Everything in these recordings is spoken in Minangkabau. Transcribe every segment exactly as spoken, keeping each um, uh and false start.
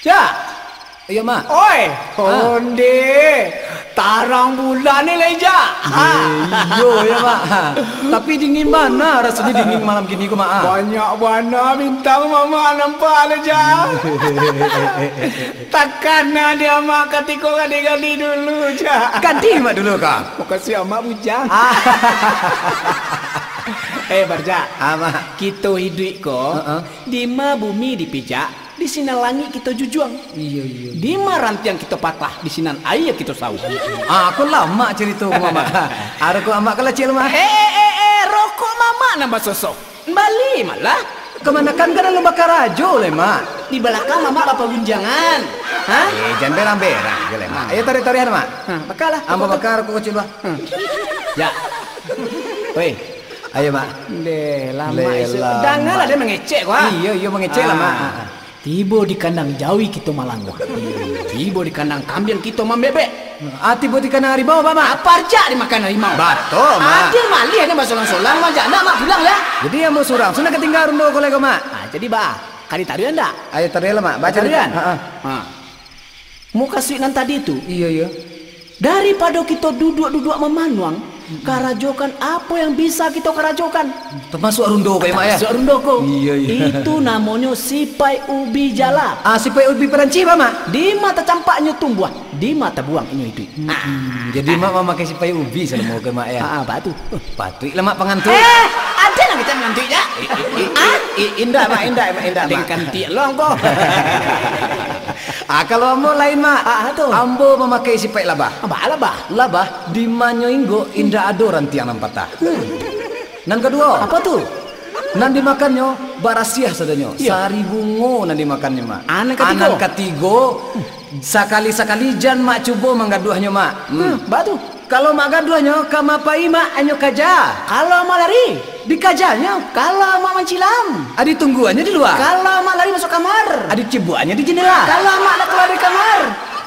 Jak! Iyo, Mak. Oi, ah. Onde, tarang bulan ni lai, Jak. Ha. Iyo, iyo, Mak. Ha. Tapi dingin bana, rasonyo dingin malam kini ko, Mak, ha. Banyak bana bintang Mamak nampak lai, Jak. Takana dek Amak katiko gadih-gadih dulu, Jak. Gadih, Mak, dulu ko. Mukasuik Amak bujang. Ah. Eh, Barjak. Ah, Mak. Kito iduik ko, heeh, dima bumi dipijak, di sinan langik kito jujuang. Iyo, iyo. Dima rantiang kito patah, di sinan aia kito sauah. Ah, ko lamak carito ko, Mamak. Ah, rokok Amak ko lah ciek, Mak. Eh, eh, eh, eh, rokok Mamak nan basosok. Bali malah. Kamanakan ka dalam bakarajo lai, Mak. Di balakang Mamak bapagunjangan. Ha? Eh, jan berang-berang jo lai, Mak. Ah. Ayo, taruih-taruihan, Mak. Ha, bakalah. Ambo baka rokok kecil, Mak. Ha. Ya. Woi. Ayo, Mak. Deh, lamak. Deh, isu. Lamak. Dangalah dia mangecek ko, ha? Iyo, iyo, mangecek lah, Mak. Ah. Ah, ah. Tibo di kandang jawi kito malanguah. Tibo di kandang kambiang kito mambebek. Ah, tibo di kandang harimau, Mak, Mak. Apa rajak dimakan harimau? Batua, Mak. Adil malih ni basolang-solang, Mak. Jak nak, Mak, pulang, ya. Jadi, ambo surang. Sudah katingga rundo ko lai ko, Mak. Ah, jadi, bah, ka ditaruihan ndak? Ayo, taruihan lah, Mak. Baca dulu. Taruihan? Ha, ha. Ha. Mukasuik nan tadi tu. Iyo, iyo. Daripado kito duduak-duduak mamanuang, karajokan apo yang bisa kito karajokan. Tamasuak rundo ko, ya, Mak, ya? Tamasuak rundo ko. Iyo, iyo. Itu namonyo sipai ubi jala. Ah, sipai ubi Perancis, Mak? Dima tacampaknyo tumbuah, dima tabuang inyo iduik. Hmm, jadi Mak mamakai sipai ubi salamo ko, Mak, ya? Ah, ah, batu. Patuik lah, Mak, pangantuik. Eh, ado nan kecek mangantuik, jak? Eh, eh, eh, ah? Eh, indak, Mak, indak, Mak, indak, Mak. Dengkan tiak long ko. Ah, kalau ambo lain, Mak. Ah, ah, tu. Ambo mamakai sipai labah. Apa labah? Labah, di manyo inggok indak ado rantiang nan patah. Hmm. Nan kaduo. Apa tu? Nan dimakannyo barasiah sadonyo. Iya. Sari bungo nan dimakannyo, Mak. Ah, nan katigo. Ah, nan katigo, sakali-sakali jan Mak cubo manggaduahnyo, Mak. Hmm. Hmm, baa tu? Kalau Mak gaduahnyo, ka ma pai, Mak, anyo kaja. Kalau Mak lari? Dikajanyo. Kalau Mak mancilam? Ah, ditungguannyo di lua. Kalau Mak lari masuak kamar? Ah, dicibuakannyo di jandela. Kalau Mak lah kalua dari kamar?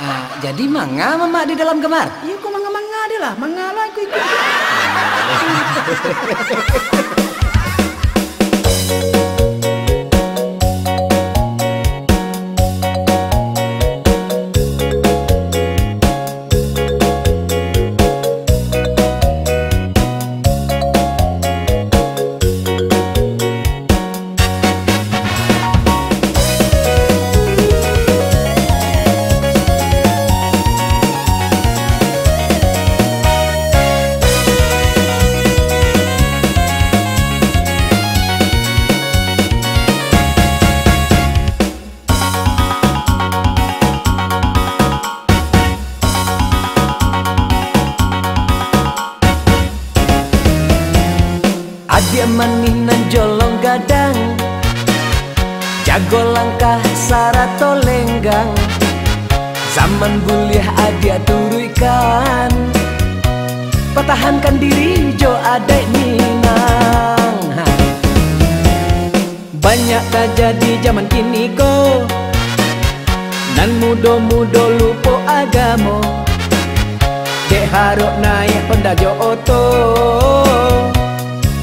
Ah, jadi manga Mamak di dalam kamar? Iyo ko, manga-manga se lah, manga lah ikuik-ikuik. Adiak manih nan jolong gadang, jago langkah sarato lenggang. Zaman buliah adiak turuikkan, patahankan diri jo adaik Minang. Ha. Banyak tajadi jaman kini ko, nan mudo-mudo lupo agamo. Dek harok naik Honda jo oto,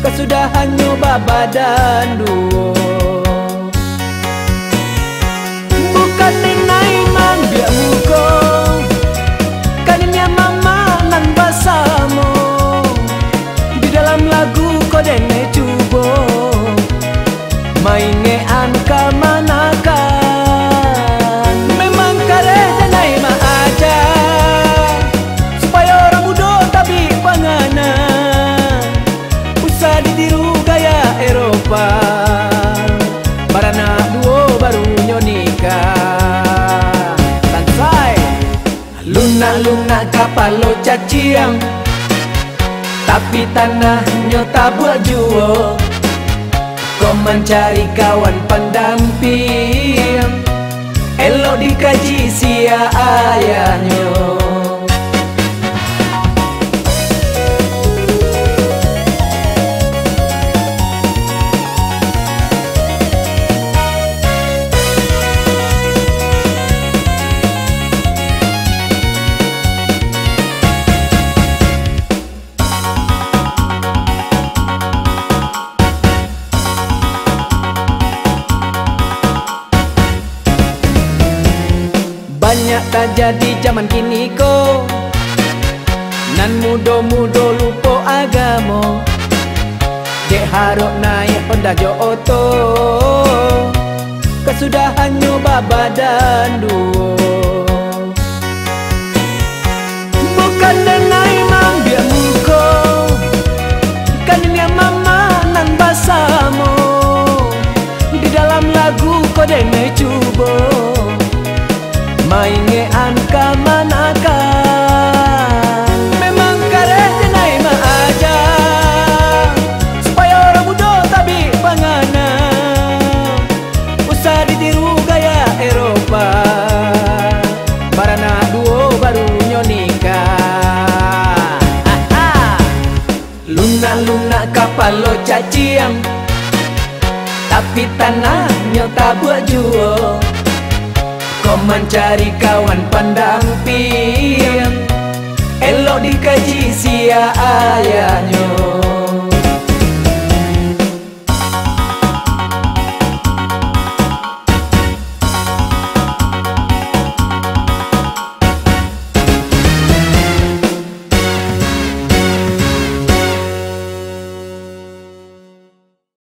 kasudahannyo babadan duo. Bukan inai maambiak muko, kan inian mamak nan basamo. Di dalam lagu ko denai cubo maingek-an kamanakan. Memang kareh denai maaja, supayo urang mudo tabik pangana. Usah ditiru gaya Eropa, baranak duo barunyo nikah. Bansai. Lunak-lunak kapalo caciang, tapi tanahnyo tabuak juo. Kok mancari kawan pandampiang, elok dikaji sia ayahnyo. Tajadi jaman kini ko, nan mudo-mudo lupo agamo, dek harok naiak Honda jo oto, kasudahannyo babadan duo. Bukan denai maambiak muko, kan nian mamak nan basamo. Di dalam lagu ko denai cubo maingek-an kamanakan. Memang kareh denai maaja, supayo urang mudo tabik panganam. Usah ditiru gaya Eropa, baranak duo barunyo nikah. Lunak-lunak kapalo caciang, tapi tanahnyo tabuak juo. Kok mancari kawan pandampiang, elok dikaji siya ayahnyo.